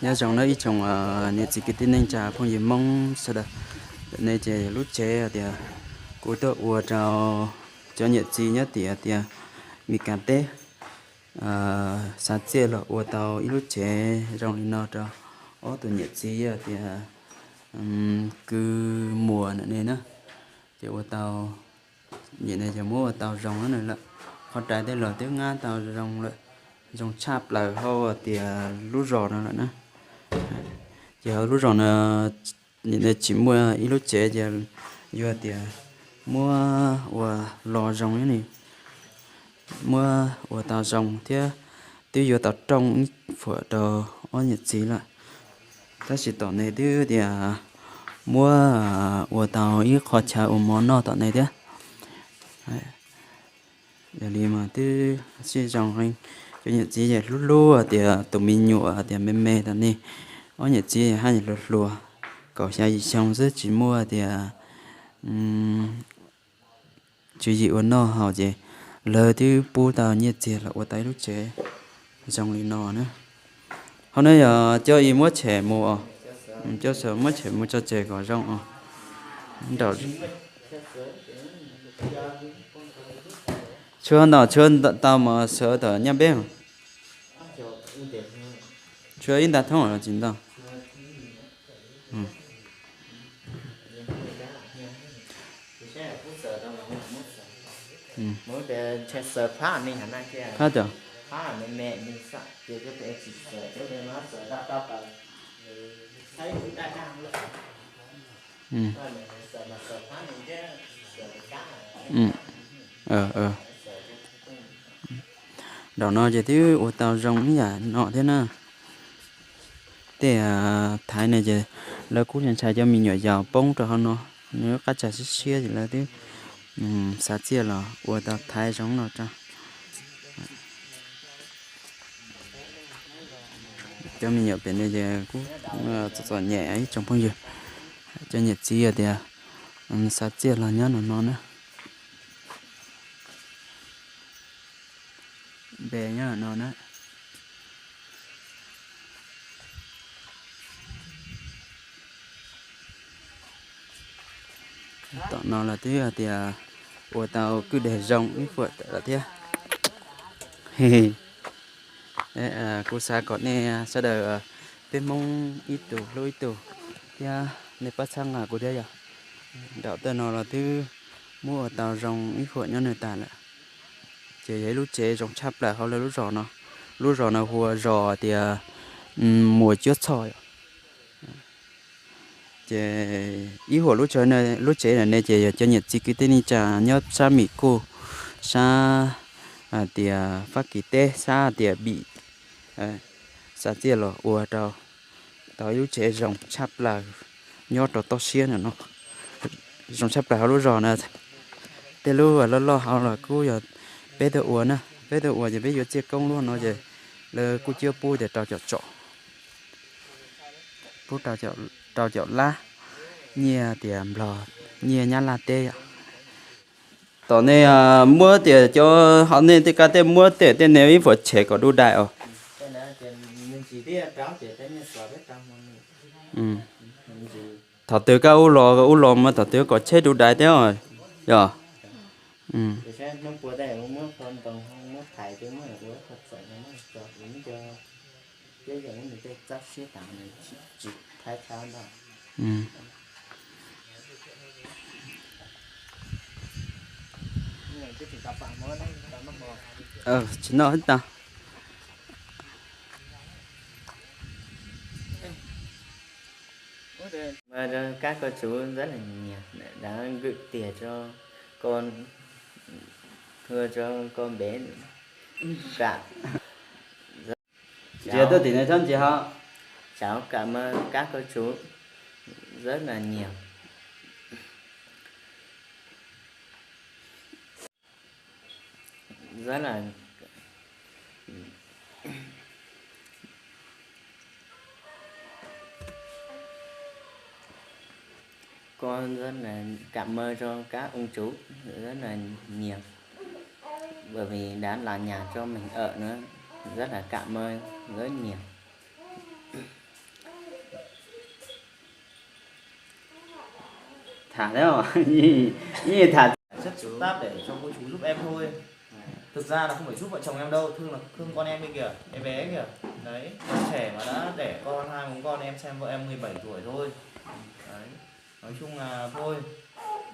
Nyob zoo nawb ib tsoom niam txiv kwv tij neej tsa phooj ywg Hmoob sawv daws. Ntawm no ces lub tsev tias kuv tuaj ua rau cov niam txiv nyob tim tias Mis Kas teb xav txiaj los ua tau ib lub tsev zoo li no rau ob tug niam txiv tias Kws Muas ntawm no na. Ces ua tau, nim no ces muab ua tau zoo lawm, qhov rais tej los twb nyab tau zoo lawm, zoo tshaj plaws hauv tias lub zos no lawm na. Ces hauv lub zos no nim no tsis muaj ib lub tsev ces yog tias muab ua los zoo ne, muab ua tau zoo thiab twb yuav tau rooj ib phuam rau ob niam txiv lawm. Tab sis tom no twb tias muab ua tau ib qho chaw ua mov noj tom no thiab. Yog li mas twb sib zoo, cov niam txiv ces hlub hlub tias tus me nyuam tias me me tom no, ob niam txiv haj yam hluas hluas, kaum xya yim xyoo xwb tsis muaj tias tswv yim ua noj haus ces lawv twb pub tau nyiaj txiag los ua tau ib lub tsev zoo li no na. Hauv no yog coj ib muab tshem mus os, coj muab tshem mus tso tseg kom zoo os. Tshuav ntau, tshuav tau mas sawv tom nyab npeb. Tshuav ib nta thoob los tsis ntau. Phab cov Nram no ces twb ua tau zoo ib yam no thiab na. Tej thaiv no ces lawv kuj ntshai cov me nyuam yaus poob rau hauv no, nws qab tsa siab siab ces lawv twb xav txiaj los ua tau thaiv zoo no rau. Cov me nyuam pem no ces kuj txom txom nyem ib tsoom phooj ywg, cov niam txiv tias xav txiaj los nyob no no na. Npe nyob no na. Tom no los twb hais tias ua tau kwj deg zoo ib puam tawm lawm thiab. Kuv xav kom nej sawv daws, peb Hmoob ib tug hlub ib tug thiab nej pab txhawb nqa kuv thiab yom. Nram tej no los twb muab ua tau zoo ib puam nyob nws tas lawm. Ces yog ib lub tsev zoo tshaj plaws hauv lawv lub zos no. Lub zos no hu ua zos tias Muas Cuab Txhoj yom. Ces ib puam lub tsev, lub tsev ntawm no ces yog cov niam txiv kwv tij neej tsa nyob sab Mim Kuj, sab hais tias Fab Kis teb, sab hais tias Bim, xav txiaj los ua rau tau ib lub tsev zoo tshaj plaws nyob rau toj siab no no. Zoo tshaj plaws hauv lub zos na. Tej lub loj loj hauv los kuj yog peb tuaj ua na, peb tuaj ua ces peb yuav txiaj koob lub no ces lawv kuj cuab pub tias rau caum tsom, pub rau caum lab, nyiaj tias Nplog, nyiaj Nyab Laj teb yom. Tom nej muab tias cov hauv nej tej kab tej muab tej tej ne ib puas tshem kom dub dai os. Thaum twg koj ub los ub los mas thaum twg kom tsheb dub dai thiab os, yog. Tsis noj tag. Mơ rau kab koj tsuv rất là nhiều, đã gửi tiền cho con, thua cho con bé. Cảm, ntsia tuaj tim no txhob ntsia hov. Cháu cảm ơn các cô chú rất là nhiều. Rất là Con rất là cảm ơn cho các ông chú rất là nhiều, bởi vì đã làm nhà cho mình ở nữa. Rất là cảm ơn rất nhiều. Thả thế hả? Ih, ih, thả. Chất xúc tác để cho cô chú giúp em thôi. Thực ra là không phải giúp vợ chồng em đâu, Thương là Thương con em kia kìa, bé bé kìa. Đấy, còn trẻ mà đã đẻ con, hai bố con, em xem vợ em mười bảy tuổi thôi. Đấy. Nói chung là thôi,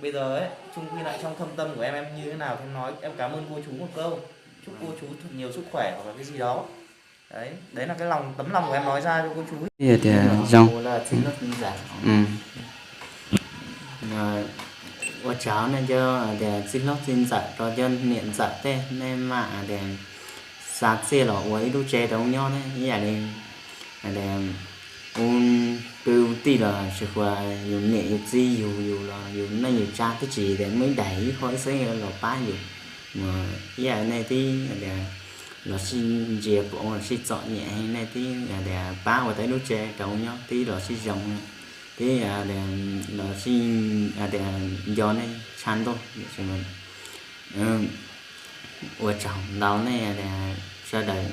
bây giờ ấy, chung quy lại trong thâm tâm của em, em như thế nào thì em nói, em cảm ơn cô chú một câu. Chúc cô chú thật nhiều sức khỏe hoặc là cái gì đó. Đấy, đấy là cái lòng, tấm lòng của em nói ra cho cô chú. Ib tias zoo. Ua tsaug nej cov tias txij hlob txij ntxawm rau cov niam ntxawm tej, nej mam tias xa txiaj los ua ib lub tsev rau nyob ne, ib yam li tias ua kwv ua tij los tsis huas yus niam yus txiv yug yus los yus neej yus tsa twb tsis tias muaj ib daim ib qho ib xeeb los pab yus, mas ib yam nej twb tias los sib ntsia pom los sib txom nyem, nej twb tias pab ua tau ib lub tsev rau nyob twb los sib zoo, twb los sib tias nco nej tshaj ntuj. Ua tsaug ntau nej sawv daws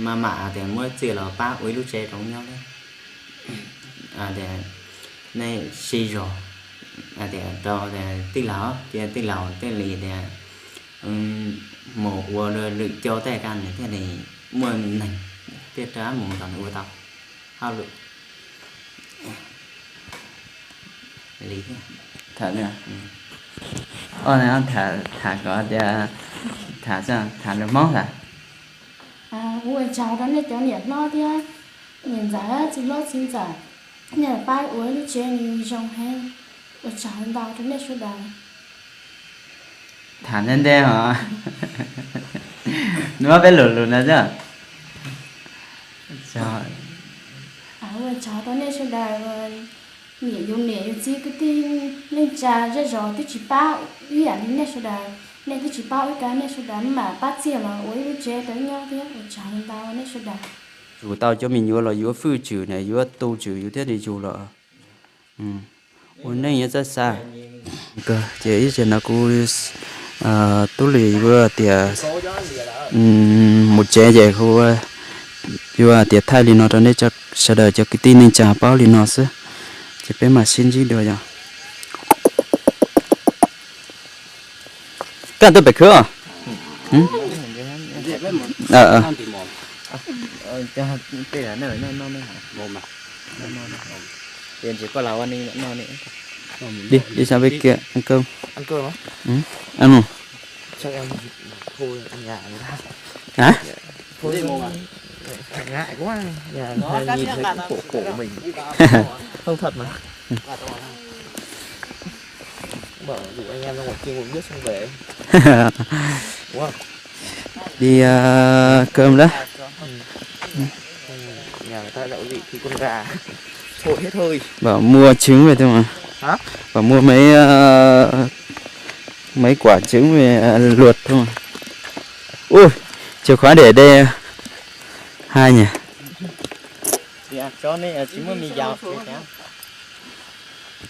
maj mam tias muab txiaj los pab ua ib lub tsev rau nyob thiab. Nej sib zog tias rau tij laug, cia tij laug thiaj li tias mus ua lwm cov tej ka nws thiaj li muaj neeg thiaj rov mus nrog nws ua tau hauj lwm li thiab. Tham, tham kom tias, tham, tham lus Hmoob tham. Ua tsaug rau nej cov niam hlob thiab niam ntxawm, txiv hlob txiv ntxawm, nej pab ua ib lub tsev nws zoo heev. Ua tsaug ntau rau nej sawv daws. Tham ntej ntej os. Nws muab peb lus lus no xwb. Ua tsaug rau nej sawv daws, niam yus niam yus txiv kwv tij neej tsa zej zos twb tsis pab ib yam li nej sawv daws, nej twb tsis pab ua ib ka, nej sawv daws mam pab txiaj los ua ib lub tsev rau nyob thiab. Ua tsaug ntau nej sawv daws. Tsum tau cov me nyuam los yuav fwj tswm ne, yuav tu tswm yus thiaj li yug los ua neej yuav txawj xav. Ces ib tsam no kuv tub Lis yuav tias mus tsev ces kuv yuav tias thaij li no rau nej sawv daws cov kwv tij neej tsa paub li no xwb, ces peb mam sib ntsib dua yom. Koj tuaj pem khwb os. Đi, đi sang bên kia ăn cơm. Ăn cơm á? Ừ, ăn luôn. Hả? Thôi, ngại quá, nhà, nhà nhìn thấy cũng khổ khổ mình. Không, thật mà. Bảo rủ anh em ra ngoài kia ngồi nước xong về. Đúng không? Đi ờ, cơm đó. Nhà người ta đậu vị thì con gà trội hết hơi. Bảo mua trứng về thôi mà. Hả? Bảo mua mấy ờ, mấy quả trứng về ờ, luộc thôi mà. Ui, chìa khóa để đây hai nhỉ? Dạ, cho nên là chỉ mua mì giò.